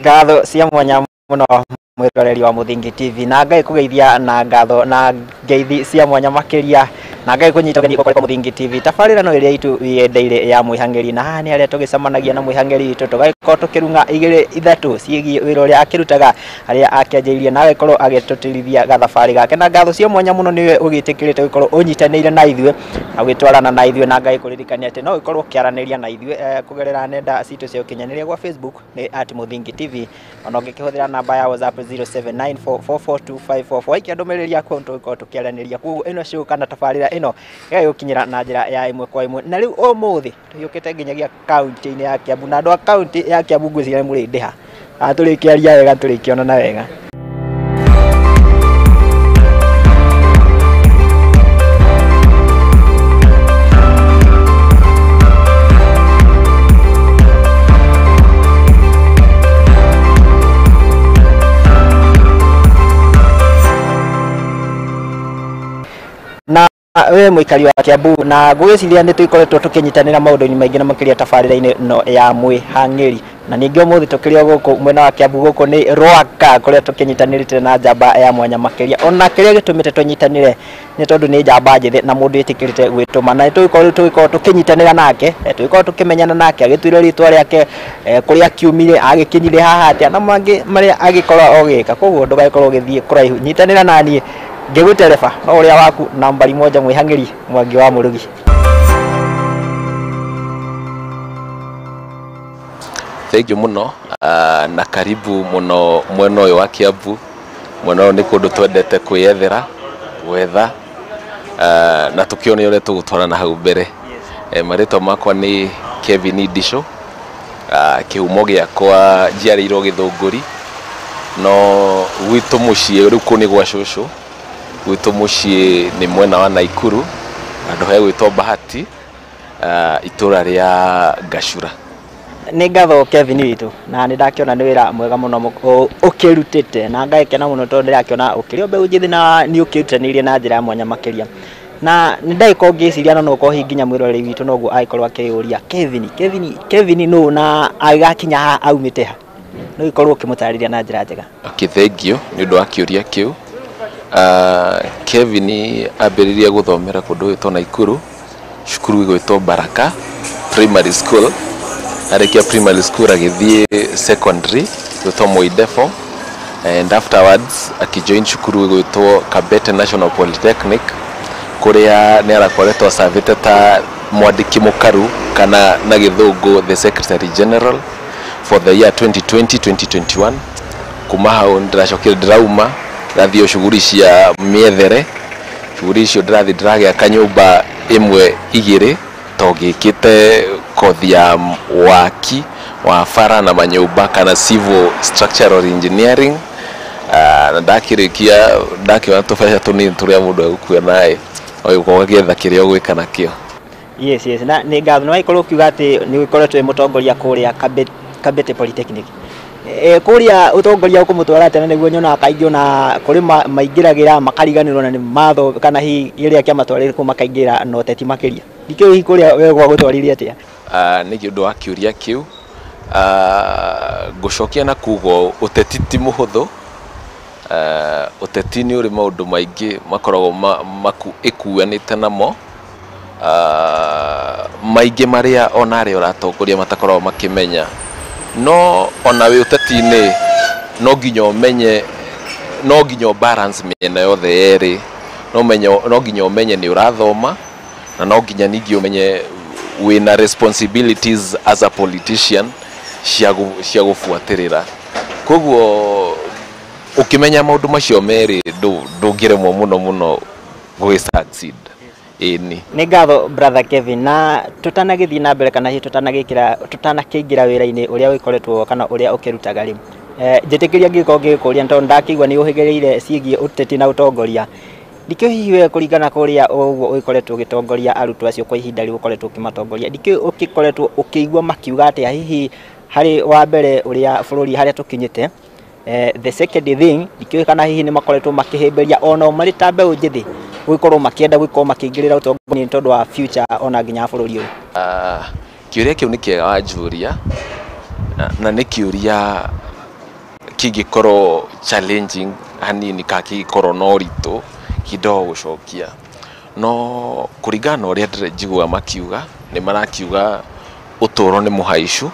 Ngatho cia mwanya muno mwiroreri wa Muthingi TV na ngai kugeithia na ngatho na ngeithi cia mwanya makiria na ngai kunyita ũgeni kwa Muthingi TV. Tabarĩra no ĩrĩa itu yendeire ya mwihang'ĩri, na haha nĩ arĩa tũgĩcemanagia na mwihang'ĩri witũ tũgagĩkorwo tũkĩrung'a igĩrĩ ithatũ ciĩgiĩ wĩra ũrĩa akĩrutaga harĩa akĩanjĩrĩirie na agĩkorwo agĩtũtirithia gathabarĩ gake. Na ngatho cia mwanya mũno nĩwe ũgĩtĩkĩrĩte gũkorwo ũnyitanĩire na ithuĩ na ũgĩtwarana na ithuĩ, na ngai kũririkania atĩ no ũkorwo ũkĩaranĩria na ithuĩ kũgerera nenda citũ cia ũkinyanĩria gwa Facebook nĩ @Muthingi TV, ona ũngĩkĩhũthĩra namba ya WhatsApp 0794442544 waikia ndũmĩrĩri yaku tũgĩkorwo tũkĩaranĩria. Koguo ĩno show kana tabarĩra ĩno ĩgagĩgũkinyĩra na njĩra ya ĩmwe kwa ĩmwe. Na rĩu ũmũthĩ tũhiũkĩte nginyagia kaunti-inĩ ya Kiambu, na andũ a kaunti ya Kiambu ngwĩciria nĩ mũrĩndĩha tũrĩkĩaria wega tũrĩkĩonana wega. We mũikari wa Kiambu, na ngwĩciria nĩ tũkoretwo tũkĩnyitanĩra maũndũ-inĩ maingĩ na makĩria tabarĩra-inĩ no ya mwĩhang'ĩri, na ningĩ ũmũthĩ tũkĩrĩ o gũkũ mwena wa Kiambu gũkũ nĩ Rwaka kũrĩa tũkĩnyitanĩrĩte na njamba ya mwanya makĩria. Ona kĩrĩa gĩtũmĩte tũnyitanĩre nĩ tondũ nĩ njamba njĩthĩ na mũndũ wĩtĩkĩrĩte gwĩtũma, na tũgĩkorwo tũkĩnyitanĩra nake, tũgĩkorwo tũkĩmenyana nake, agĩtwĩra rĩtwa rĩake, kũrĩa akiumire, agĩkinyire haha atĩa na mangĩ marĩa agĩkorwo ogĩka. Koguo ndũgagĩkorwo ũgĩthiĩ kũraihu, nyitanĩra naniĩ ngĩgũtereba no ũrĩa waku nambari moja mwĩhang'ĩri Mwangi wa Mũrugi. Thank you muno na karibu muno mwena ũyũ wa Kiambu. Mwena ũyũ nĩ kũndũ twendete kwĩyethera gwetha na tũkĩone ũrĩa tũgũtwarana hau mbere. Marĩtwa makwa nĩ Kevin Ndisho. Kĩhumo gĩakwa njiarĩirwo Gĩthũngũri, no gwitũ mũciĩ rĩu kũu nĩ gwa cũcũ. Gwitũ mũciĩ nĩ mwena wa Naikuru, handũ hegwĩtwo Bahati, itũra rĩa Ngacura. Nĩ ngatho Kevin witũ, na nĩ ndakĩona nĩ wĩra mwega mũno ũkĩrutĩte, na ngagĩkena mũno tondũ ndĩrakĩona ũkĩrĩ o mbeũ njĩthĩ na nĩ ũkĩrutanĩirie na njĩra ya mwanya makĩria. Na nĩ ndagĩkorwo ngĩciria no ũkorwo hihi nginya mwĩroreri witũ noguo agĩkorwo akĩyũria Kevin, Kevin, Kevin nũ na agĩgakinya haha aumĩte ha? No ũgĩkorwo ũkĩmũtarĩria na njĩra njega. Okay, thank you nĩ ũndũ wa kĩũria kĩu. Kevin ambĩrĩria gũthomera kũndũ gwĩtwo Naikuru, cukuru ĩgwĩtwo Baraka Primary School. Arĩkia primary school agĩthiĩ secondary gwĩtwo Moi Depot, and afterwards akĩjoin cukuru ĩgwĩtwo Kabete National Polytechnic kũrĩa nĩ arakoretwo acavĩte ta mwandĩki mũkaru kana na gĩthũngũ the secretary general for the year 2020-2021. Kuma hau ndĩracokire ndĩrauma ndĩrathiĩ shughuli cia mĩethere, shughuli icio ndĩrathiĩ ndĩragĩaka nyũmba ĩmwe igĩrĩ to ngĩkĩte kothi ya waki wa bara na manyũmba kana civil structural engineering. Na ndakĩrĩkia ndakĩona tũbeca tũnini tũrĩa mũndũ egũkua naĩ ũgĩkorwo ũgĩetha kĩrĩa ũgwĩka nakĩo. Yes, yes, na nĩ ngatho. Nĩ wagĩkorwo ũkiuga atĩ nĩ ũgĩkoretwo wĩ mũtongoria kũrĩa Kabete Polytechnic. Kũrĩa ũtongoria ũkũmũtwara atĩa? Na nĩguo nyonaga kaingĩ ona kũrĩ maingĩragĩra makariganĩrwo na nĩ matho kana hihi kĩrĩa kĩamatwarire kũu makaingĩra na ũteti makĩria. Ndikĩũĩ hihi kũrĩa we gwagũtwarire atĩa? Nĩ ũndũ wa kĩũria kĩu, ngũcokia na kuga ũteti ti mũhũthũ. Ũteti nĩ ũrĩ maũndũ maingĩ makoragwo ĩkuanĩte namo, maingĩ marĩa ona arĩa ũratongoria matakoragwo makĩmenya. No ona wĩ ũteti-inĩ no nginya ũmenye, no nginya balance mĩena yothe yerĩ. No nginya ũmenye nĩ ũrathoma, na no nginya ningĩ ũmenye wĩna responsibilities as a politician cia gũbuatĩrĩra. Koguo ũkĩmenya maũndũ macio merĩ ndũngĩremwo mũno mũno gũgĩ succeed. Ĩni. Nĩ ngatho brother Kevin, na tũtanagĩthiĩ na mbere kana hihi tũtanakĩingĩra wĩra-inĩ ũrĩa ũgĩkoretwo kana ũrĩa ũkĩrutaga rĩ, njĩtĩkĩria ngĩkorwo ngĩgĩkũria tondũ ndakĩigua nĩ ũhĩgĩrĩire ciĩgiĩ ũteti na ũtongoria. Ndikĩũĩ hihi we kũringana kũrĩa ũguo ũgĩkoretwo ũgĩtongoria arutwo acio kwa ihinda rĩu ũkoretwo ũkĩmatongoria, ndikĩũĩ ũgĩkoretwo ũkĩigua makiuga atĩa hihi harĩ wa mbere ũrĩa bũrũri harĩa tũkinyĩte. The second thing, ndikĩũĩ kana hihi nĩ makoretwo makĩhĩmbĩria ona marĩ ta mbeũ njĩthĩ gũgĩkorwo makĩenda gũgĩkorwo makĩingĩrĩra ũtongoria tondũ wa future ona nginya bũrũri ũyũ. Kĩũria kĩu nĩ kĩega wanjũria, na nĩ kĩũria kĩngĩkorwo challenging hanini kana kĩngĩkorwo na ũritũ kidogo gũcokia. No kũringana na ũrĩa ndĩra njiguaga makiuga, nĩ marakiuga ũtũro nĩ mũhaicu,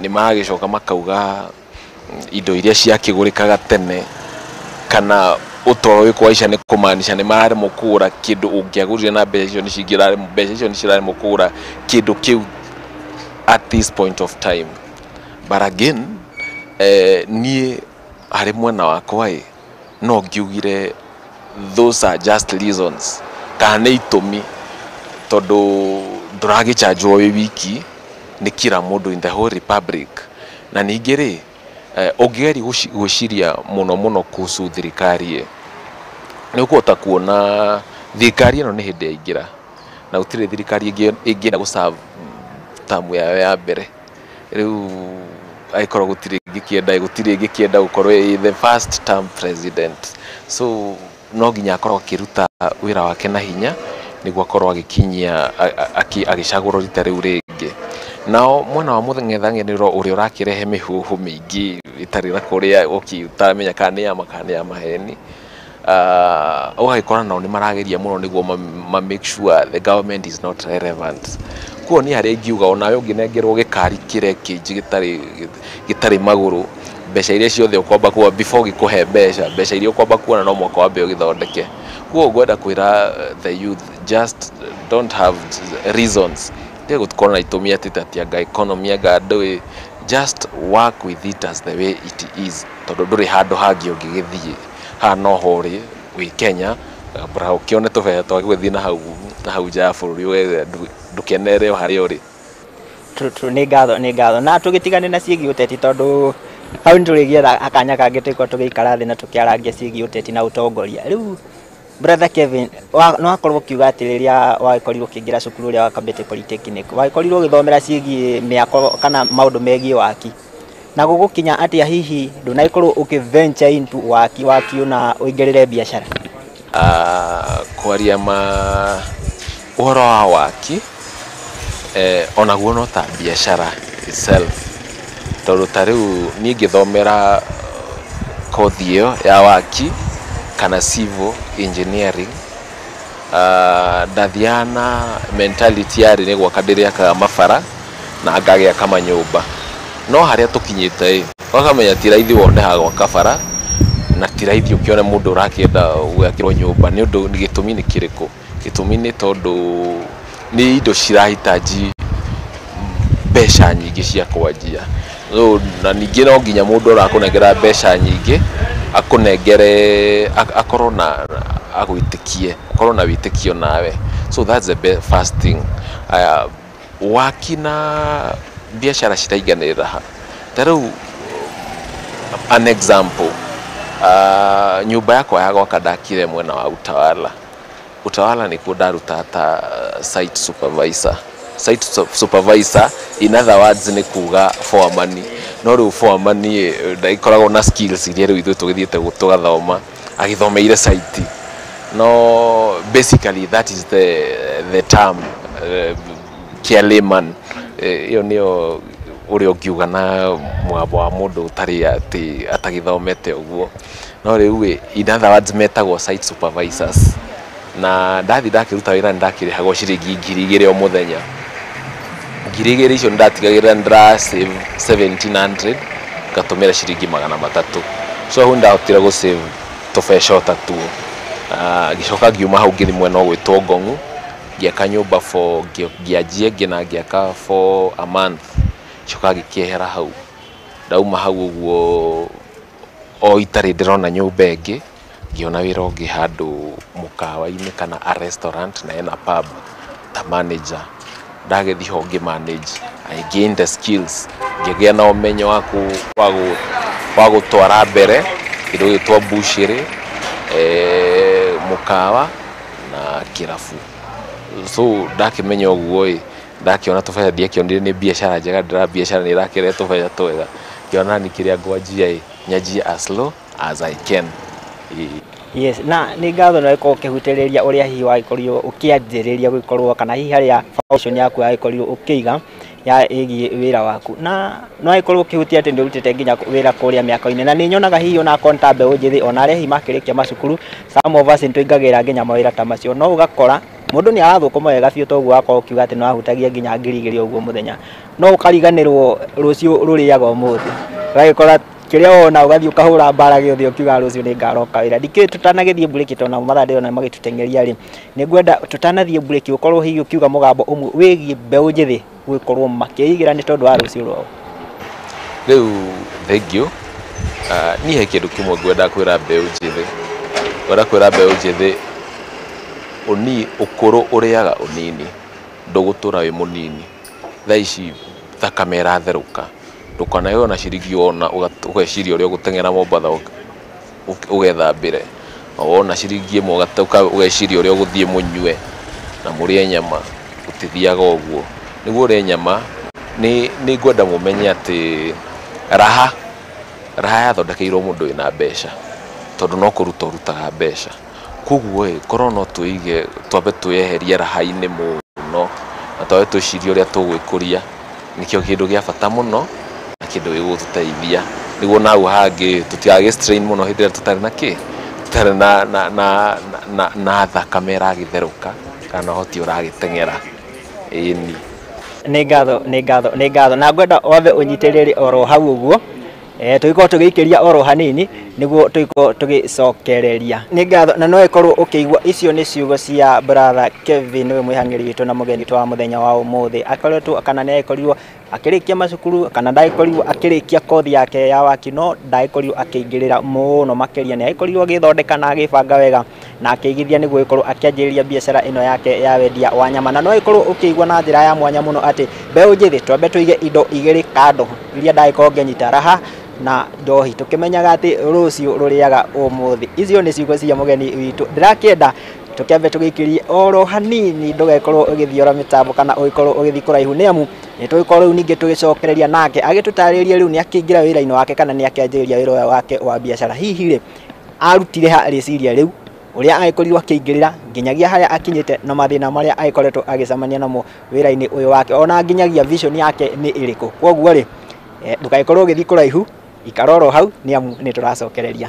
nĩ maragĩcoka makauga indo iria ciakĩgũrĩkaga tene kana ũtũro wĩ kũhaica nĩ kũmaanisha nĩ mararemwo kũgũra kĩndũ ũngĩagũrire na mbeca icio, nĩ cingĩraremwo, mbeca icio nĩ ciraremwo kũgũra kĩndũ kĩu at this point of time. But again, niĩ harĩ mwena wakwa ĩ, no ngiugire those are just reasons kana nĩ itũmi, tondũ ndũragĩchanjwo wĩ wiki nĩ kila mũndũ in the whole republic. Na ningĩ rĩ, ũngĩgeria gwĩciria mũno mũno kuhusu thirikari ĩ, nĩ ũkũhota kuona thirikari ĩno nĩ hĩndĩ yaingĩra na gũtirĩ thirikari ĩngĩenda gũ serve tamu yayo ya mbere. Rĩu angĩkorwo gũtirĩ ĩngĩkĩenda, gũtirĩ ĩngĩkĩenda gũkorwo ĩ the first term president, so no nginya akorwo akĩruta wĩra wake na hinya nĩguo akorwo agĩkinyia agĩcagũrwo rita rĩu rĩngĩ. Nao mwena wa mũng'ethanĩro ũrĩa ũrakĩrehe mĩhuhu mĩingĩ ĩtarĩ na kũrĩa ũtaramenya kana nĩ ya ma kana nĩ ya maheni, ũgagĩkora nao nĩ marageria mũno nĩguo ma make sure the government is not relevant. Kuo niĩ harĩa ingiuga onawe ũngĩnengerwo gĩkari kĩrĩa kĩnji gĩtarĩ magũrũ, mbeca iria ciothe ũkwamba kuona before gĩkũhe mbeca, mbeca iria ũkwamba kuona no mũhaka wambe ũgĩthondeke. Kuo ngwenda kwĩra the youth, just don't have reasons, tiga gũkorwo na itũmi atĩ atĩ anga economy anga ndũĩ, just work with it as the way it is, tondũ ndũrĩ handũ hangĩ ũngĩgĩthiĩ, haha noho ũrĩ wĩ Kenya, bora ũkĩone tũbeca twa gũthiĩ na hau nja ya bũrũri ũgethe ndũkenere o harĩa ũrĩ. True, true. Nĩ ngatho, nĩ ngatho. Na tũgĩtigane na ciĩgiĩ ũteti, tondũ hau nĩ tũrĩgĩetha akanya kangĩ tũgĩkorwo tũgĩikara thĩ na tũkĩarangia ciĩgiĩ ũteti na ũtongoria. Rĩu brother Kevin, nĩ wakorwo ũkiuga atĩ rĩrĩa wagĩkorirwo ũkĩingĩra cukuru ũrĩa wa Kabete Polytechnic, wagĩkorirwo ũgĩthomera ciĩgiĩ mĩako kana maũndũ megiĩ waki, na gũgũkinya atĩa hihi ndũnagĩkorwo ũkĩ venture into waki na ũingĩrĩre biacara? Kwaria ma ũhoro wa waki, onaguo no ta biacara itself, tondũ ta rĩu niĩ ngĩthomera kothi ĩyo ya waki kana civil engineering, ndathiaga na mentality yarĩ nĩ gwaka ndĩrĩakaga mabara na ngagĩaka manyũmba. No harĩa tũkinyĩte ĩ, ũkamenya ti raithi wone ha gwaka bara na ti raithi ũkĩone mũndũ ũrakĩenda gwakĩrwo nyũmba. Nĩ ũndũ gĩtũmi nĩ kĩrĩkũ? Gĩtũmi nĩ tondũ nĩ indo cirahitaji mbeca nyingĩ cia kwanjia. So, na ningĩ no nginya mũndũ ũrakũnengera mbeca nyingĩ akũnengere akorwo na agwĩtĩkie, akorwo na wĩtĩkio nawe. So that's the first thing. Aya, waki na biacara cirainganĩrĩra ha? Ta rĩu an example, nyũmba yakwa ya gwaka ndakire mwena wa Utawala. Utawala nĩkuo ndaruta ta site supervisor. Site supervisor in other words nĩ kuga foreman. No rĩu foreman ĩ, ndagĩkoragwo na skills iria rĩu ithuĩ tũgĩthiĩte tũgathoma, agĩthomeire site. No basically that is the term kĩa layman. Ĩyo nĩyo ũrĩa ũngiuga na mũgambo wa mũndũ ũtarĩ atĩ atagĩthomete ũguo. No rĩu ĩ, in other words metagwo site supervisors. Na ndathi ndakĩruta wĩra nĩ ndakĩrĩhagwo ciringi 2,000 o mũthenya. 2,000 icio nĩ ndatigagĩrĩra nĩ ndĩra save 1700, ngatũmĩra ciringi 300. So hau nĩ ndahotire gũ save tũbeca o ta tuo. Ngĩcoka ngiuma hau ngĩthiĩ mwena ũgwĩtwo Ngong'u, ngĩaka nyũmba for ngĩanjia ĩngĩ na ngĩaka for a month, coka ngĩkĩehera hau. Ndauma hau ũguo o itarĩ ndĩrona nyũmba ĩngĩ, ngĩona wĩra ũngĩ handũ mũkawa-inĩ kana a restaurant na ena pub ta manager. Ndagĩthiĩ ho ngĩ manage, I gained the skills, ngĩgĩa na ũmenyo wa gũtwara mbere kĩndũ gĩgwĩtwo butchery, mũkawa na kĩrabu. So ndakĩmenya ũguo ĩ, ndakĩona tũbeca, ndiakĩonire nĩ biacara njega, ndĩra biacara nĩ ĩrakĩrehe tũbeca twega, ngĩona ni kĩrĩa ngwanjia ĩ, nyanjie as low as I can. Ĩĩ. Yes, na nĩ ngatho nĩ wagĩkorwo ũkĩhutĩrĩria ũrĩa hihi wagĩkorirwo ũkĩanjĩrĩria gũgĩkorwo kana hihi harĩa foundation yaku yagĩkorirwo ũkĩiga Ya ĩgiĩ wĩra waku na no ĩkorwo ũkĩhutia atĩ nĩ ũrutĩte nginya wĩra kũrĩa mĩako-inĩ na nĩ nyonaga hihi ona akorwo nĩ ta mbeũ njĩthĩ ona arĩa hihi makĩrĩkia macukuru, some of us nĩ tũingagĩra nginya mawĩra ta macio, no ũgakora mũndũ nĩ arathũkũma wega biũ toguo wakorwo ũkiuga atĩ nĩ wahutagia nginya 2000 ũguo mũthenya, no ũkariganĩrwo rũciũ rũrĩaga ũmũthĩ, ũgagĩkora kĩrĩa wona ũgathiĩ ũkahũra mbara gĩothe ũkiuga rũciũ nĩ ngaroka wĩra. Ndikĩũĩ tũtanagĩthiĩ mburĩki tondũ namo mathaa ndĩrona magĩtũteng'eria rĩ, nĩ ngwenda tũtanathiĩ mburĩki ũkorwo hihi ũkiuga mũgambo ũmwe wĩgiĩ mbeũ njĩthĩ gũkorwo makĩigĩra nĩ tondũ wa rũciũ rwao. Rĩu thank you. Niĩ he kĩndũ kĩmwe ngwenda kwĩra mbeũ njĩthĩ, ngwenda kwĩra mbeũ njĩthĩ ũni ũkũrũ ũrĩaga ũnini, ndũgũtũra wĩ mũnini. Thaa ici thakame ĩratherũka, ndũkanagĩe ona ciringi wona ũgeciria ũrĩa ũgũteng'era Mombatha ũgethambĩre, wona ciringi ĩmwe ũgeciria ũrĩa ũgũthiĩ mũnyue na mũrĩe nyama, gũtithiaga ũguo. Nĩguo ũrĩe nyama nĩ ngwenda mũmenye atĩ raha raha yathondekeirwo mũndũ wĩna mbeca, tondũ no kũruta ũrutaga mbeca. Koguo ĩ korwo no twĩige twambe twĩyeherie raha-inĩ mũno na twambe twĩcirie ũrĩa tũgwĩkũria, nĩkĩo kĩndũ gĩa bata mũno na kĩndũ gĩgũtũteithia nĩguo nahau hangĩ tũtigagĩ strain mũno hĩndĩ ĩrĩa tũtarĩ na kĩ tũtarĩ na thakame ĩragĩtherũka kana ũhoti ũragĩteng'era. Ĩni. Nĩ ngatho, nĩ ngatho, nĩ ngatho, na ngwenda wambe ũnyitĩrĩre oro hau ũguo, tũgĩkorwo tũgĩikĩria oro hanini nĩguo tũgĩkorwo tũgĩcokereria. Nĩ ngatho, na no ĩkorwo ũkĩigua icio nĩ ciugo cia brother Kevin nĩwe mwĩhang'ĩri witũ na mũgeni witũ wa mũthenya wa ũmũthĩ. Akoretwo kana nĩ agĩkorirwo akĩrĩkia macukuru kana ndagĩkorirwo akĩrĩkia kothi yake ya waki, no ndagĩkorirwo akĩingĩrĩra mũno makĩria, nĩ agĩkorirwo agĩthondeka na agĩbanga wega na akĩigithia nĩguo ĩkorwo akĩanjĩrĩria biacara ĩno yake ya wendia wa nyama. Na no ĩkorwo ũkĩigua na njĩra ya mwanya mũno atĩ mbeũ njĩthĩ twambe tũige indo igĩrĩ kando iria ndagĩkorwo ngĩnyita, raha na njohi, tũkĩmenyaga atĩ rũciũ rũrĩaga ũmũthĩ. Icio nĩ ciugo cia mũgeni witũ. Ndĩrakĩenda tũkĩambe tũgĩikĩrie oro hanini, ndũgekorwo ũgĩthiora mĩtambo kana ũgĩkorwo ũgĩthiĩ kũraihu, nĩ amu nĩ tũgĩkorwo rĩu ningĩ tũgĩcokereria nake agĩtũtarĩrie rĩu nĩ akĩingĩra wĩra-inĩ wake kana nĩ akĩanjĩrĩria wĩra ũyũ wake wa biacara. Hihi rĩ arutire ha rĩciria rĩu, ũrĩa agĩkorirwo akĩingĩrĩra nginyagia harĩa akinyĩte na mathĩna marĩa agĩkoretwo agĩcemania namo wĩra-inĩ ũyũ wake, ona nginyagia vision yake nĩ ĩrĩkũ. Koguo rĩ ndũgagĩkorwo ũgĩthiĩ kũraihu, ikara oro hau nĩ amu nĩ tũracokereria.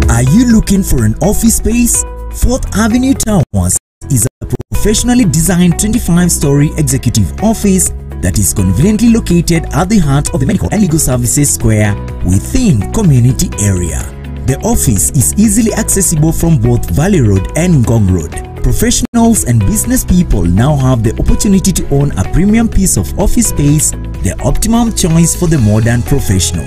Are you looking for an office space? 4th Avenue Towers is a professionally designed 25-story executive office that is conveniently located at the heart of the Medical and Legal Services Square within community area. The office is easily accessible from both Valley Road and Ngong Road. Professionals and business people now have the opportunity to own a premium piece of office space, the optimum choice for the modern professional.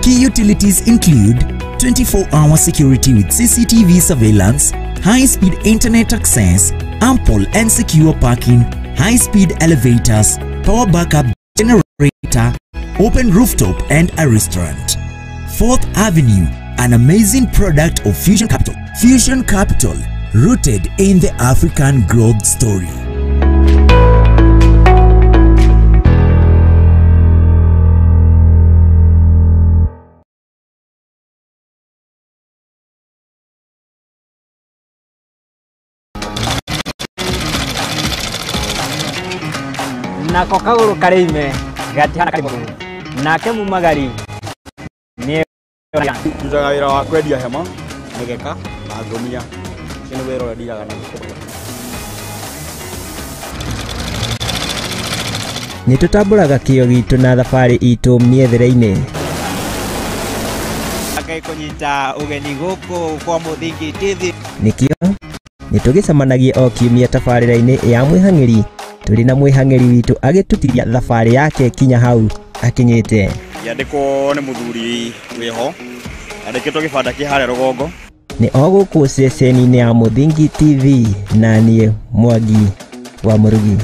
Key utilities include 24-hour security with CCTV surveillance, high-speed internet access, ample and secure parking, high-speed elevators, power backup generator, open rooftop and a restaurant. 4th Avenue, an amazing product of Fusion Capital. Fusion Capital, rooted in the African growth story. Nako kagũrũ karĩime gatihana karĩ mũgũrũ, nake mumagari nĩ Ndutaga wĩra wa kwendia hema, mĩgeka na ngũnia. Ũcio nĩ wĩra ũrĩa ndiraga naguo. Nĩ tũtambũraga kĩo gitũ na thabarĩ itũ mĩethere-inĩ. Ngai kũnyita ũgeni gũkũ kwa Mũthingi TV. Nĩkĩo nĩ tũgĩcemanagia o kiumia tabarĩra-inĩ ya mwĩhang'ĩri, tũrĩ na mwĩhang'ĩri witũ agĩtũtiria thabarĩ yake kinya hau akinyĩte. Ngĩandĩkwo nĩ mũthuri wĩho, andĩkĩtwo gĩbanda kĩ harĩa rũgongo. Nĩ o gũkũ ceceni-inĩ ya Mũthingi TV, na niĩ Mwangi wa Mũrugi.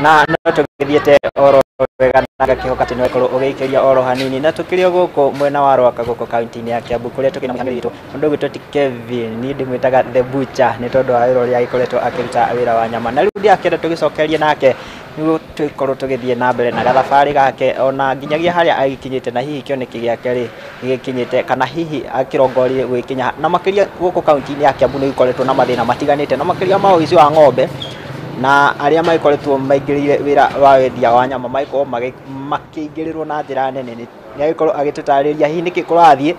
Na no tũgĩthiĩte oro wega na ngakĩhoka atĩ nĩwakorwo ũgĩikĩria oro hanini na tũkĩrĩ o gũkũ mwena wa Rwaka gũkũ kaunti-inĩ ya Kiambu kũrĩa tũkĩrĩ na mũcemanio witũ. Mũndũ ũgwĩtwo ti Kevin, niĩ ndĩmwĩtaga The Butcher nĩ tondũ wa wĩra ũrĩa agĩkoretwo akĩruta wĩra wa nyama. Na rĩu ndĩrakĩenda tũgĩcokerie nake nĩguo tũkorwo tũgĩthiĩ na mbere na gathabarĩ gake ona nginyagia harĩa agĩkinyĩte na hihi kĩoneki gĩake rĩ gĩgĩkinyĩte kana hihi akĩrongoreirie gũgĩkinya, na makĩria gũkũ kaunti-inĩ ya Kiambu nĩ gũkoretwo na mathĩna matiganĩte na makĩria ma ũici wa ng'ombe na arĩa magĩkoretwo maingĩrĩire wĩra wa wendia wa nyama magĩkorwo makĩingĩrĩrwo na njĩra nene. Nĩ agĩkorwo agĩtũtarĩria hihi nĩkĩ kũrathiĩ,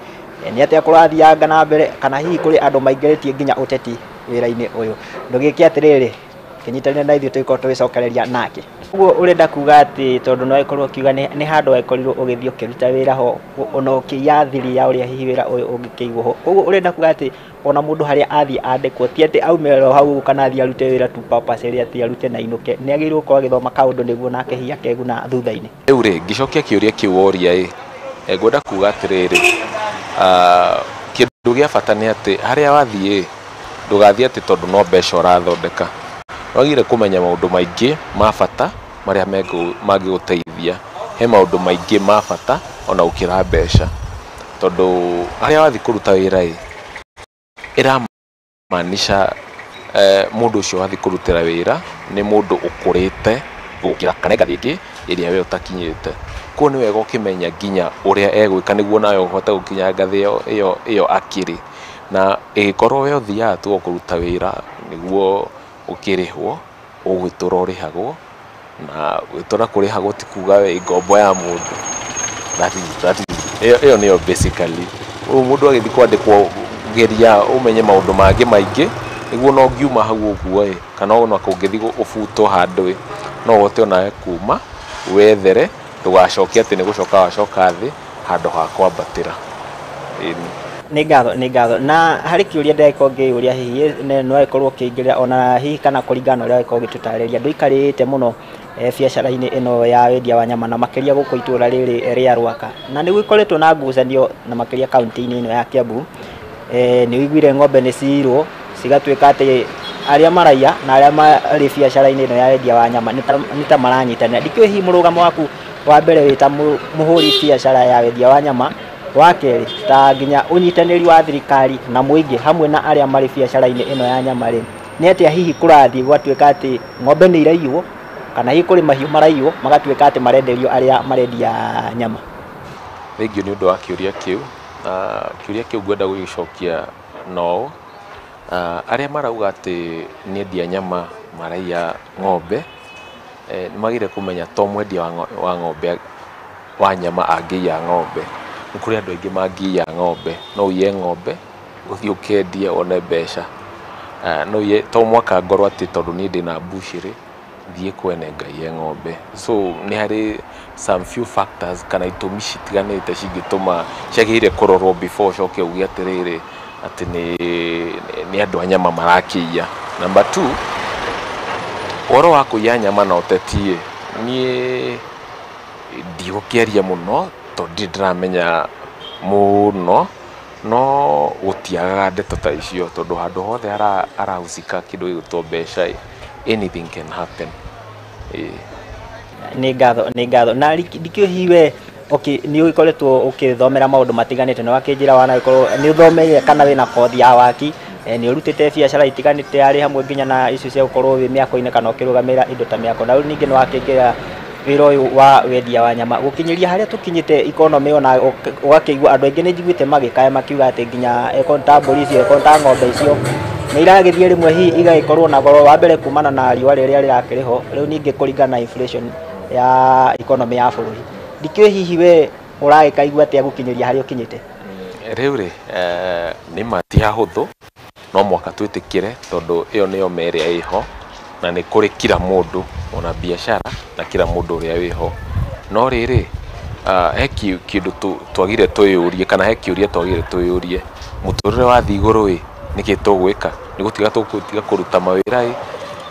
nĩ atĩa kũrathianga na mbere, kana hihi kũrĩ andũ maingĩrĩtie nginya ũteti wĩra-inĩ ũyũ. Ndũgĩke atĩrĩrĩ, kĩnyitanĩre na ithuĩ tũgĩkorwo tũgĩcokereria nake. Ũguo ũrenda kuga atĩ tondũ no ĩkorwo ũkiuga nĩ handũ wagĩkorirwo ũgĩthiĩ ũkĩruta wĩra ho ona ũkĩiya thiri ya ũrĩa hihi wĩra ũyũ ũngĩkĩigwo ho. Koguo ũrenda kuga atĩ ona mũndũ harĩa athiĩ andĩkwo ti atĩ aume oro hau kana athiĩ arute wĩra tu purpose ĩrĩa atĩ arute na ainũke, nĩ agĩrĩirwo gũkorwo agĩthoma kaũndũ nĩguo nake hihi akeguna thutha-inĩ. Rĩu rĩ, ngĩcokia kĩũria kĩu woria ĩ, ngwenda kuga atĩrĩrĩ, kĩndũ gĩa bata nĩ atĩ harĩa wathiĩ ĩ, ndũgathiĩ atĩ tondũ no mbeca ũrathondeka. Wagĩrĩire kũmenya maũndũ maingĩ ma bata marĩa mangĩgũteithia. He maũndũ maingĩ ma bata ona gũkĩra mbeca, tondũ harĩa wathiĩ kũruta wĩra ĩ, ĩramaanisha mũndũ ũcio wathiĩ kũrutĩra wĩra nĩ mũndũ ũkũrĩte gũkĩra kana ngathĩ ĩngĩ ĩrĩa we ũtakinyĩte. Koguo nĩ wega ũkĩmenya nginya ũrĩa egwĩka nĩguo nawe ũhote gũkinya ngathĩ ĩyo akĩrĩ. Na ĩgĩkorwo we ũthiaga tu o kũruta wĩra nĩguo ũkĩrĩhwo, ũgwĩtũra ũrĩhagwo, na gwĩtũra kũrĩhagwo ti kuga wĩ ngombo ya mũndũ. That is ĩyo nĩyo basically. Rĩu mũndũ agĩthiĩ kwandĩkwo geria ũmenye maũndũ mangĩ maingĩ nĩguo ona ũngiuma hau ũguo ĩ, kana ona kũngĩthiĩ ũbutwo handũ ĩ, no ũhote onawe kuma wethere, ndũgacoke atĩ nĩ gũcoka wacoka thĩ handũ ha kwambatĩra. Ĩni. Nĩ ngatho, nĩ ngatho. Na harĩ kĩũria ndĩragĩkorwo ngĩyũria hihi no ĩkorwo ũkĩingĩrĩra ona hihi kana kũringana na ũrĩa wagĩkorwo ũgĩtũtarĩria, ndũikarĩte mũno biacara-inĩ ĩno ya wendia wa nyama na makĩria gũkũ itũra rĩrĩ rĩa Rwaka, na nĩ gũkoretwo na ngucanio na makĩria kaunti-inĩ ĩno ya Kiambu. Nĩ ũiguire ng'ombe nĩ ciirwo cigatuĩka atĩ arĩa maraiya na arĩa marĩ biacara-inĩ ĩno ya wendia wa nyama nĩ ta maranyitanĩra. Ndikĩũĩ hihi mũrũgamo waku wa mbere wĩ ta mũhũri biacara ya wendia wa nyama, wa kerĩ ta nginya ũnyitanĩri wa thirikari na mũingĩ hamwe na arĩa marĩ biacara-inĩ ĩno ya nyama rĩ, nĩ atĩa hihi kũrathiĩ gwatuĩka atĩ ng'ombe nĩ iraiywo kana hihi kũrĩ mahiũ maraiywo magatuĩka atĩ marenderio arĩa marendia nyama? Thengiũ nĩ ũndũ wa kĩũria kĩu. Kĩũria kĩu ngwenda gũgĩcokia no arĩa marauga atĩ nĩ endia nyama maraiya ng'ombe, nĩ magĩrĩire kũmenya to mwendia wa ng'ombe wa nyama angĩiya ng'ombe. Nĩ kũrĩ andũ aingĩ mangĩiya ng'ombe. No ũiye ng'ombe ũthiĩ ũkendie wone mbeca. No ũiye, to mwaka ngorwo atĩ tondũ niĩ ndĩna mbucĩrĩ thiĩ kwene ngaiye ng'ombe. So nĩ harĩ some few factors kana itũmi citiganĩte cingĩtũma ciagĩrĩire kũrorwo before ũcoke uge atĩrĩrĩ atĩ nĩ andũ a nyama marakĩiya. Number 2, ũhoro wa kũiya nyama na ũteti ĩ, niĩ ndigũkĩaria mũno tondũ ndirĩ ndĩramenya mũno, no gũtiagaga ndeto ta icio tondũ handũ hothe harahusika kĩndũ gĩgwĩtwo mbeca ĩ, anything can happen. Nĩ ngatho, nĩ ngatho. Na ndikĩũĩ hihi we okay, nĩ ũgĩkoretwo ũkĩthomera maũndũ matiganĩte na wakĩnjĩra wanagĩkorwo nĩ ũthomeire kana wĩna kothi ya waki, nĩ ũrutĩte biacara itiganĩte arĩ hamwe nginya na icio cia gũkorwo wĩ mĩako-inĩ kana ũkĩrũgamĩrĩra indo ta mĩako, na rĩu ningĩ nĩ wakĩingĩra wĩra ũyũ wa wendia wa nyama. Gũkinyĩria harĩa tũkinyĩte economy ona ũgakĩigua andũ aingĩ nĩ njiguĩte magĩkaya makiuga atĩ nginya ĩkorwo ta mbũri icio, ĩkorwo ta ng'ombe icio nĩ iragĩthiĩ rĩmwe hihi igagĩkorwo na goro wa mbere kumana na riũa rĩrĩa rĩrakĩrĩ ho rĩu, ningĩ kũringana na inflation ya economy ya bũrũri. Ndikĩũĩ hihi we ũragĩkaigua atĩa gũkinyĩria harĩa ũkinyĩte? Rĩu rĩ, nĩ ma ti hahũthũ, no mwaka twĩtĩkĩre tondũ ĩyo nĩyo ma ĩrĩa ĩho na nĩ kũrĩ kila mũndũ ona biacara na kila mũndũ ũrĩa wĩho. No rĩrĩ, he kĩndũ twagĩrĩire twĩyũrie kana he kĩũria twagĩrĩire twĩyũrie, mũtũrĩre wathiĩ igũrũ ĩ, nĩkĩ tũgwĩka? Nĩ gũtiga tũgũtiga kũruta mawĩra ĩ,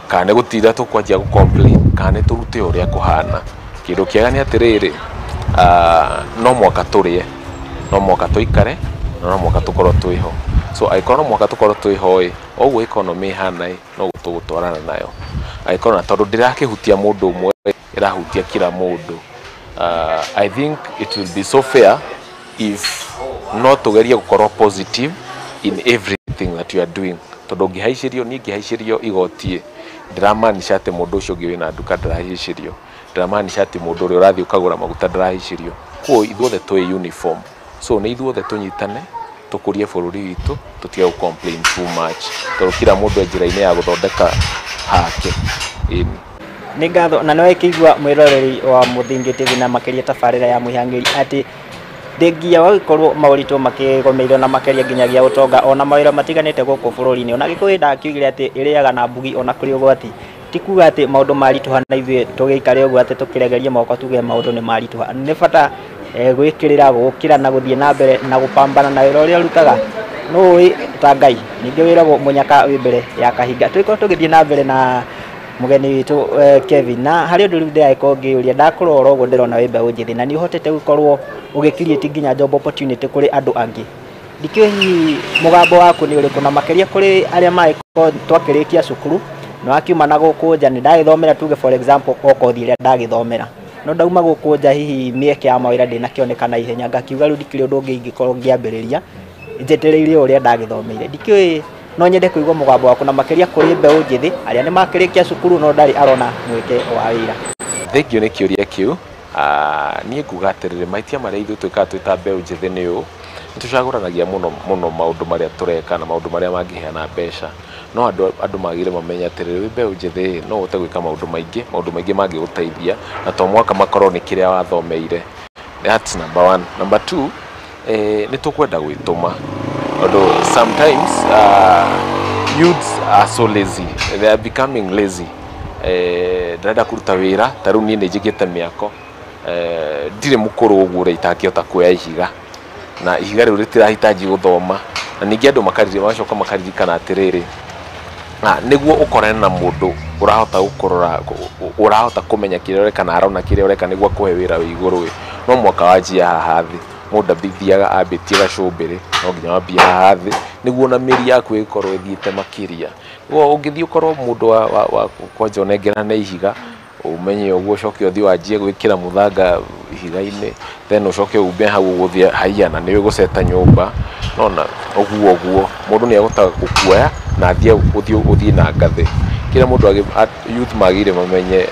kana nĩ gũtinda tũkwanjia gũ complain, kana nĩ tũrute ũrĩa kũhana? Kĩndũ kĩega nĩ atĩrĩrĩ, no mwaka tũrĩe, no mwaka tũikare, na no mwaka tũkorwo twĩho. So angĩkorwo no mwaka tũkorwo twĩho ĩ, o ũguo economy ĩhana ĩ, noguo tũgũtwarana nayo. Agĩkorwo na tondũ ndĩrakĩhutia mũndũ ũmwe, ĩrahutia kila mũndũ. I think it will be so fair if no tũgerie gũkorwo positive in everything that you are doing, tondũ ũngĩhaicĩrio, niĩ ngĩhaicĩrio igoti, ndiramaanisha atĩ mũndũ ũcio ũngĩ wĩna nduka ndarahaicĩrio, ndiramaanisha atĩ mũndũ ũrĩa ũrathiĩ ũkagũra maguta ndarahaicĩrio. Koguo ithuothe twĩ uniform, so nĩ ithuothe tũnyitane tũkũrie bũrũri witũ, tũtige gũ complain too much, tondũ kila mũndũ e njĩra-inĩ ya gũthondeka hake. Ĩni. Nĩ ngatho na nĩ wakĩigua mwĩroreri wa Mũthingi TV na makĩria tabarĩra ya Mwĩhang'ĩri atĩ thengia wa gũkorwo maũritũ makĩgomeirwo na makĩria nginyagia ũtonga ona mawĩra matiganĩte gũkũ bũrũri-inĩ. Ona Gĩkũyũ ndakiugire atĩ ĩrĩaga na mbugi ona kũrĩ ũgwati. Ti kuga atĩ maũndũ maritũha na ithuĩ tũgĩikare ũguo atĩ tũkĩregerie moko tuge maũndũ nĩ maritũha. Nĩ bata gwĩkĩrĩra gũkĩra na gũthiĩ na mbere na gũpambana na wĩra ũrĩa ũrutaga. Nũ ũĩ ta Ngai, ningĩ wĩragwo mũnyaka wĩ mbere ya kahinga. Tũgĩkorwo tũgĩthiĩ na mbere na mũgeni witũ Kevin, na harĩ ũndũ rĩu ndĩragĩkorwo ngĩũria, ndakũrora ũguo ndĩrona wĩ mbeũ njĩthĩ na nĩ ũhotete gũkorwo ũgĩ create nginya job opportunity kũrĩ andũ angĩ. Ndikĩũĩ hihi mũgambo waku nĩ ũrĩkũ, na makĩria kũrĩ arĩa magĩkorwo twakĩrĩkia cukuru na wakiuma na gũkũ nja, nĩ ndagĩthomera tuge for example o kothi ĩrĩa ndagĩthomera, no ndauma gũkũ nja hihi mĩeke ya mawĩra ndĩnakĩoneka na ihenya, ngakiuga rĩu ndikĩrĩ ũndũ ũngĩ ingĩkorwo ngĩambĩrĩria njetereire ũrĩa ndagĩthomeire. Ndikĩũĩ, no nyende kũigua mũgambo waku na makĩria kũrĩ mbeũ njĩthĩ arĩa nĩ makĩrĩkia cukuru no ndarĩ arona mweke wa wĩra. Thengiũ nĩ kĩũria kĩu. Niĩ nguga atĩrĩrĩ, mahĩtia marĩa ithuĩ twĩkaga twĩ ta mbeũ njĩthĩ nĩ ũũ: nĩ tũcagũranagia mũno mũno maũndũ marĩa tũreka na maũndũ marĩa mangĩheana mbeca. No andũ magĩrĩire mamenye atĩrĩrĩ, wĩ mbeũ njĩthĩ no ũhote gwĩka maũndũ maingĩ, maũndũ maingĩ mangĩgũteithia, na to mũhaka makorwo nĩ kĩrĩa wathomeire. That's number one. Number two, nĩ tũkwenda gwĩtũma, tondũ sometimes youths are so lazy, they are becoming lazy. Ndĩrenda kũruta wĩra, ta rĩu niĩ nĩ njĩkĩte mĩako, ndirĩ mũkũrũ ũguo ũrĩa itangĩhota kuoya ihiga, na ihiga rĩu rĩtirahitaji gũthoma. Na ningĩ andũ magacoka makaririkana atĩrĩrĩ, nĩguo ũkorane na mũndũ ũrahota gũkũrora, ũrahota kũmenya kĩrĩa ũreka na arona kĩrĩa ũreka nĩguo akũhe wĩra wĩ igũrũ ĩ, no mũhaka wanjie haha thĩ. Mũndũ ndathiaga ambĩtie gacũmbĩrĩ, no nginya wambie haha thĩ nĩguo ona mĩri yaku ĩgĩkorwo ĩthiĩte makĩria. Nĩguo ũngĩthiĩ ũkorwo mũndũ wa kwanja ũnengerane ihiga, ũmenye ũguo, ũcoke ũthiĩ wanjie gwĩkĩra mũthanga ihiga-inĩ, then ũcoke ume hau ũgũthiĩ haiya na nĩũĩ gũceta nyũmba nona ũguo ũguo mũndũ nĩ egũhota gũkuoya na athiĩ ũthiĩ na ngathĩ. Kĩrĩa mũndũ youth magĩrĩire mamenye,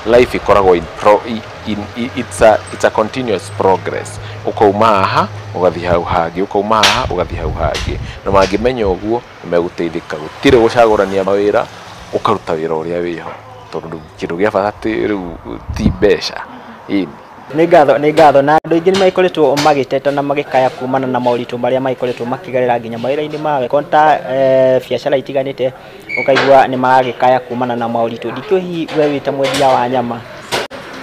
life ĩkoragwo in pro, in, in, it's a, it's a continuous progress. Ũkauma haha ũgathiĩ hau hangĩ, ũkauma haha ũgathiĩ hau hangĩ, na mangĩmenya ũguo nĩ megũteithĩka. Gũtirĩ gũcagũrania mawĩra, ũkaruta wĩra ũrĩa wĩho, tondũ kĩndũ gĩa bata rĩu ti mbeca. Ĩni. Nĩ ngatho, nĩ ngatho. Na andũ aingĩ nĩ magĩkoretwo magĩteta na magĩkaya kumana na moritũ marĩa magĩkoretwo makĩgerera nginya mawĩra-inĩ mao konta biacara itiganĩte, ũkaigua nĩ maragĩkaya kumana na moritũ. Ndikĩũĩ hihi we wĩ ta mwendia wa nyama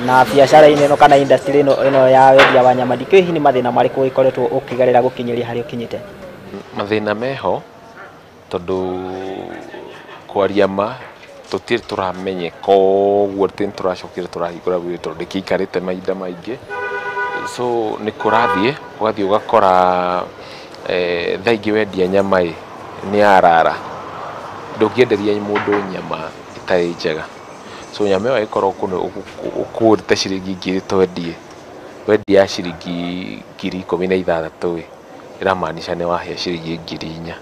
na biacara-inĩ ĩno kana industry ĩno ya wendia wa nyama, ndikĩũĩ hihi nĩ mathĩna marĩkũ ũgĩkoretwo ũkĩgerera gũkinyĩria harĩa ũkinyĩte? Mathĩna meho, tondũ kwaria ma tũtirĩ tũramenyeka ũguo atĩ nĩ tũracokire tũrahingũra wĩra, tondũ ndĩkĩikarĩte mahinda maingĩ. So nĩ kũrathiĩ ũgathiĩ ũgakora thaa ingĩ wendia nyama ĩ nĩ yarara, ndũngĩenderia mũndũ nyama ĩtarĩ njega. So nyama ĩyo ĩkorwo ũkũgũrĩte ciringi 2000, wendia ciringi 16,000 ĩ, ĩramaanisha nĩ wahĩa ciringi 4,000.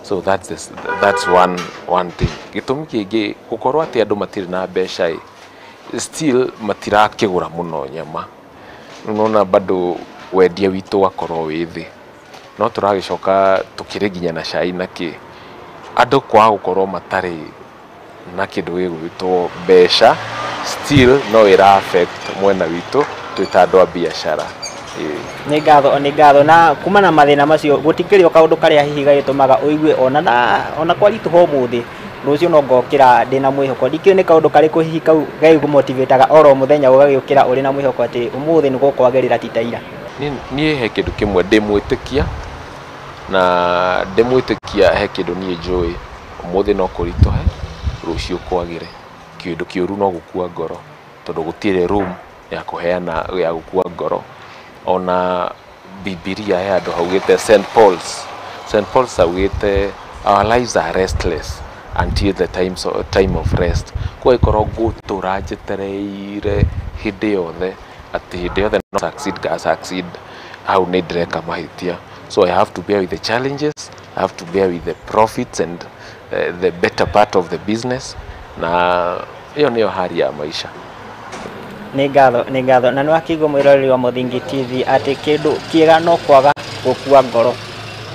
So that's one thing. Gĩtũmi kĩngĩ gũkorwo atĩ andũ matirĩ na mbeca ĩ, still matirakĩgũra mũno nyama. Nĩwona bado wendia witũ ũgakorwo wĩ thĩ, no tũragĩcoka tũkĩrĩ nginya na cai na kĩ, andũ kwaga gũkorwo matarĩ na kĩndũ gĩgwĩtwo mbeca, still no ĩra affect mwena witũ twĩ ta andũ a biacara. Nĩ ngatho, nĩ ngatho. Na kuma na mathĩna macio gũtikĩrĩ o kaũndũ karĩa hihi gagĩtũmaga ũigue ona kwaritũha ũmũthĩ, rũciũ no ngokĩra ndĩna mwĩhoko. Ndikĩũĩ nĩ kaũndũ karĩkũ hihi kau gagĩkũmotivataga oro mũthenya ũgagĩũkĩra ũrĩ na mwĩhoko atĩ ũmũthĩ nĩ gũkwagĩrĩra ti ta ira? Niĩ he kĩndũ kĩmwe ndĩmwĩtĩkia, na ndĩmwĩtĩkia he kĩndũ niĩ njũĩ, ũmũthĩ no kũritũhe, rũciũ kwagĩre. Kĩndũ kĩũru no gũkua ngoro, tondũ gũtirĩ room ya kũheana ya gũkua ngoro. Ona Bibilia he handũ haugĩte, St Paul's augĩte our lives are restless. until the time, so, time of rest. Kwa ikorwo ngũtũra njetereire hĩndĩ yothe atĩ hĩndĩ yothe no succeed ga succeed, hau nĩ ndĩreka mahĩtia. So I have to bear with the challenges, I have to bear with the profits and the better part of the business, na ĩyo nĩyo hali ya maisha. Nĩ ngatho, nĩ ngatho. Na nĩ wakĩigua mwĩroreri wa Mũthingi TV atĩ kĩndũ kĩega no kwaga gũkua ngoro,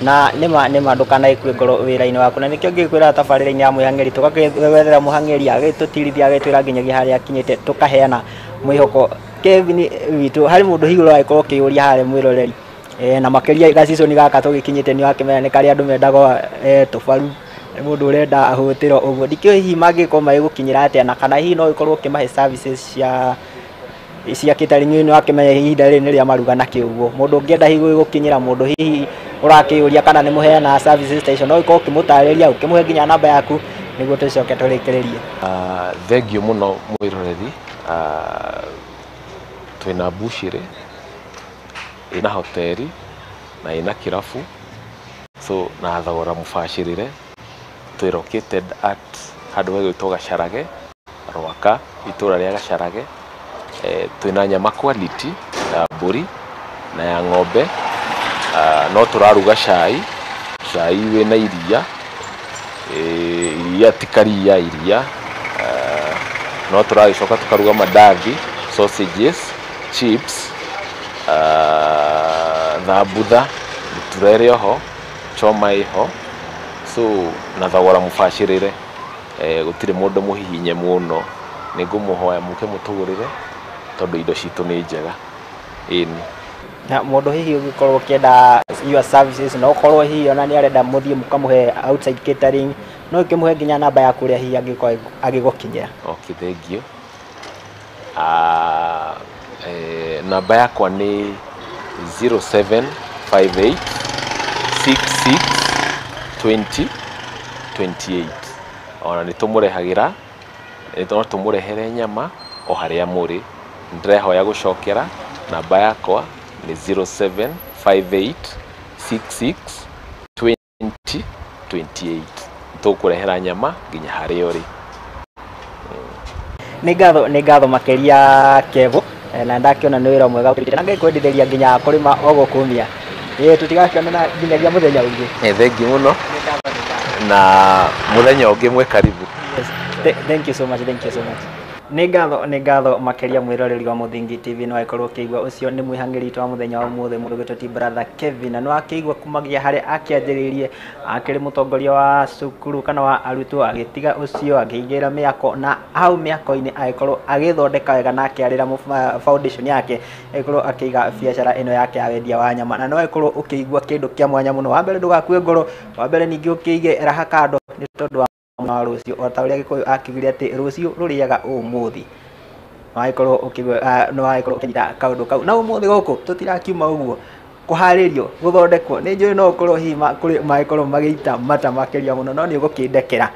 na nĩma nĩma ndũkanagĩkue ngoro wĩra-inĩ waku. Na nĩkĩo ngĩkwĩra tabarĩra-inĩ ya mwĩhang'ĩri tũgakĩwethera mũhang'ĩri agĩtũtirithia agĩtwĩra nginyagia harĩa akinyĩte, tũkaheana mwĩhoko. Kevin witũ, harĩ mũndũ hihi ũragĩkorwo ũkĩyũria harĩa mwĩroreri, na makĩria gaciconi gaka tũgĩkinyĩte nĩ wakĩmenya nĩ karĩa andũ mendaga tũbaru, mũndũ ũrenda ahũtĩro ũguo, ndikĩũĩ hihi mangĩkorwo magĩgũkinyĩra atĩa, na kana hihi no ĩkorwo ũkĩmahe services cia catering. Nĩ wakĩmenya ihinda rĩrĩ nĩ rĩa maruga na kĩũguo, mũndũ ũngĩenda hihi gũgĩkinyĩra, mũndũ hihi ũrakĩyũria kana nĩ mũheanaga services ta icio, no ũkorwo ũkĩmũtarĩria, ũkĩmũhe nginya namba yaku nĩguo tũcoke tũrĩkĩrĩrie. Thengiũ mũno mwĩroreri. Twĩna mbucĩrĩ ĩna hoteri na ĩna kĩrabu, so na thogora mũbacĩrĩre. Twĩ located at handũ hegwĩtwo Gacarage, Rwaka, itũra rĩa Gacarage. Twĩna nyama quality ya mbũri na ya ng'ombe. No tũraruga cai, cai wĩna iria, iria ti karia iria. No tũragĩcoka tũkaruga mandathi, sausages, chips, thambutha, mũtura ĩrĩ oho, choma ĩho, so na thogora mũbacĩrĩre. Gũtirĩ mũndũ mũhihinye mũno, nĩ ngũmũhoya mũke mũtũgũrĩre tondũ indo citũ nĩ njega, ĩni. Na mũndũ hihi ũngĩkorwo ũkĩenda your services, no ũkorwo hihi ona nĩ arenda mũthiĩ mũkamũhe outside catering, no ũkĩmũhe nginya namba yaku ũrĩa hihi angĩkorwo agĩgũkinyĩra. Okay, thank you. Namba yakwa nĩ 0758 66 20 28. Ona nĩ tũmũrehagĩra, no tũmũrehere nyama o harĩa mũrĩ. Ndĩrehoya gũcokera, namba yakwa nĩ 0758 66 20 28. Tũkũrehera nyama nginya harĩa ũrĩ. Nĩ ngatho, nĩ ngatho makĩria Kevo. Na ndakĩona nĩ wĩra mwega na ngakwendithĩria nginya kũrĩma o gũkumia. Ĩĩ, tũtigakĩonana nginyagia mũthenya ũngĩ. Thengiũ mũno, na mũthenya ũngĩ mwĩ karibu. Yes. Thank you so much, thank you so much. Nĩ ngatho, nĩ ngatho makĩria mwĩroreri wa Mũthingi TV. Nĩ wagĩkorwo ũkĩigua ũcio nĩ mwĩhang'ĩri witũ wa mũthenya wa ũmũthĩ, mũndũ ũgwĩtwo ti brother Kevin, na nĩ wakĩigua kumagia harĩa akĩanjĩrĩirie akĩrĩ mũtongoria wa cukuru kana wa arutwo, agĩtiga ũcio akĩingĩra mĩako, na hau mĩako-inĩ agĩkorwo agĩthondeka wega na akĩarĩra foundation yake, agĩkorwo akĩiga biacara ĩno yake ya wendia wa nyama. Na no agĩkorwo ũkĩigua kĩndũ kĩa mwanya mũno, wa mbere ndũgakue ngoro, wa mbere ningĩ ũkĩige raha kando nĩ tondũ wa wa rũciũ, o ta ũrĩa Gĩkũyũ akiugire atĩ rũciũ rũrĩaga ũmũthĩ. Wagĩkorwo ũkĩigua nĩ wagĩkorwo ũkĩnyita kaũndũ kau, na ũmũthĩ gũkũ tũtirakiuma ũguo kũharĩrio gũthondekwo. Nĩ njũĩ no ũkorwo hihi kũrĩ magĩkorwo magĩita mata makĩria mũno, no nĩ ũgũkĩndekera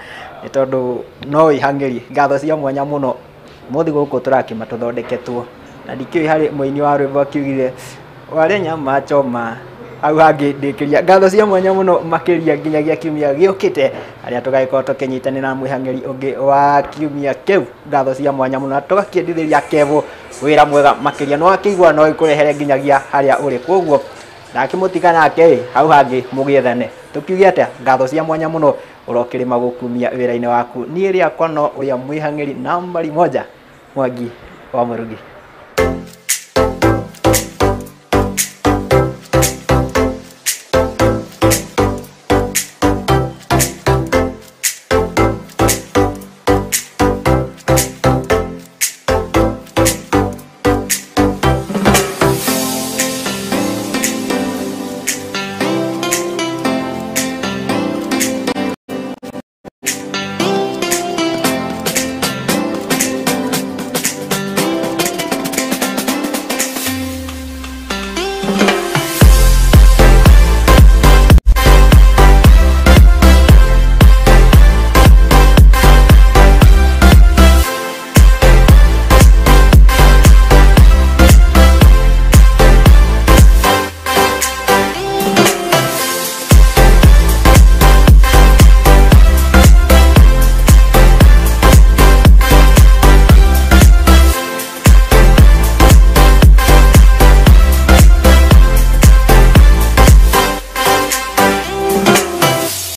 nĩ tondũ no wĩhang'ĩrie. Ngatho cia mwanya mũno, mũthĩ gũkũ tũrakĩma tũthondeketwo, na ndikĩũĩ harĩ mũini wa rwĩmbo akiugire warĩa nyama choma hau hangĩ ndĩkĩria. Ngatho cia mwanya mũno makĩria nginyagia kiumia gĩũkĩte harĩa tũgagĩkorwo tũkĩnyitanĩra na mwĩhang'ĩri ũngĩ wa kiumia kĩu. Ngatho cia mwanya mũno, na tũgakĩendithĩria Kevo wĩra mwega makĩria. Nĩ wakĩigua no ĩkũrehere nginyagia harĩa ũrĩ, koguo ndakĩmũtiga nake ĩ hau hangĩ mũgĩethane. Tũkiuge atĩa? Ngatho cia mwanya mũno, ũrokĩrĩma gũkumia wĩra-inĩ waku. Niĩ rĩakwa no ũrĩa mwĩhang'ĩri nambari moja, Mwangi wa Mũrugi.